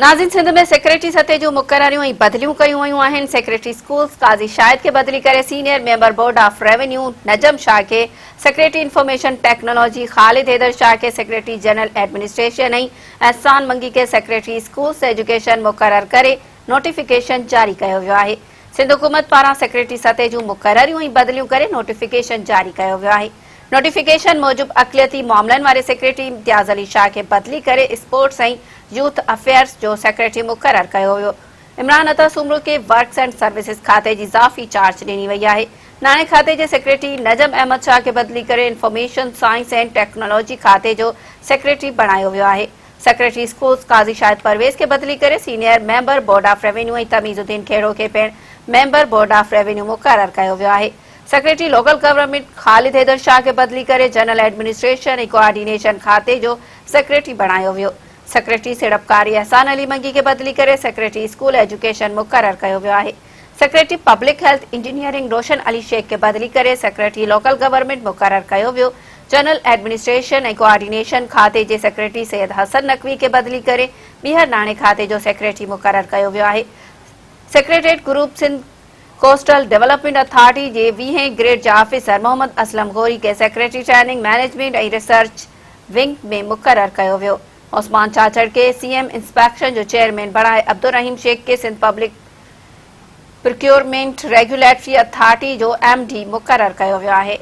ناظرين سنڌ ۾ سيڪريٽري سطح جون مقرريون ۽ بدليون ڪيون ويون آهن، سيڪريٽري اسڪولز قاضي شاهد کي بدلي ڪري senior member board of revenue Najam Shah کي secretary information technology Khalid Haider Shah کي سيڪريٽري جنرل ايڊمنسٽريشن ۽ احسان منگي کي سيڪريٽري اسڪولز ايجوڪيشن مقرر ڪري نوٽيفڪيشن جاري ڪيو ويو آهي. سنڌ حڪومت پاران سيڪريٽري سطح جون مقرريون ۽ بدليون ڪري نوٽيفڪيشن جاري ڪيو ويو آهي. نوٽيفڪيشن موجب اقليتي معاملن واري سيڪريٽري امتياز علي شاهه کي بدلي ڪري اسپورٽس ۽ يوٿ افيئرز جو سيڪريٽري مقرر ڪيو ويو. عمران عطا سومرو کي ورڪس اينڊ سروسز کاتي جي اضافي چارج ڏني وئي آهي. ناڻي کاتي جي سيڪريٽري نجم احمد شاهه کي بدلي ڪري انفارميشن سائنس اينڊ ٽيڪنالاجي کاتي جو سيڪريٽري بڻايو ويو آهي. سيڪريٽري اسڪولز قاضي شاهد پرويز کي بدلي ڪري senior member board of revenue ۽ Tamiz Uddin Khuhro کي پڻ ميمبر بورڊ آف ريونيو مقرر ڪيو ويو آهي. Secretary local government Khalid Haider Shah کي بدلي ڪري جنرل ايڊمنسٽريشن ۽ ڪوآرڊينيشن کاتي جو سيڪريٽري بڻايو ويو. سيڪريٽري سيڙپڪاري احسان علي منگي کي بدلي ڪري سيڪريٽري اسڪول ايجوڪيشن مقرر ڪيو ويو آهي. Secretary public health engineering Roshan Ali Shaikh کي بدلي ڪري سيڪريٽري لوڪل گورنمينٽ مقرر ڪيو ويو. جنرل ايڊمنسٽريشن ۽ ڪوآرڊينيشن کاتي جي سيڪريٽري سيد حسن نقوي کي بدلي ڪري ٻيهر ناڻي کاتي جو سيڪريٽري مقرر ڪيو ويو آهي. Secretariat group Sindh coastal development authority جي ويهين گريڊ جي آفيسر محمد اسلم غوري کي secretary training management ۽ research wing ۾ مقرر ڪيو ويو. عثمان چاچڙ کي سي ايم انسپيڪشن جو چيئرمين بڻائي عبدالرحيم شيخ کي Sindh public procurement regulatory authority جو ايم ڊي مقرر ڪيو ويو آهي.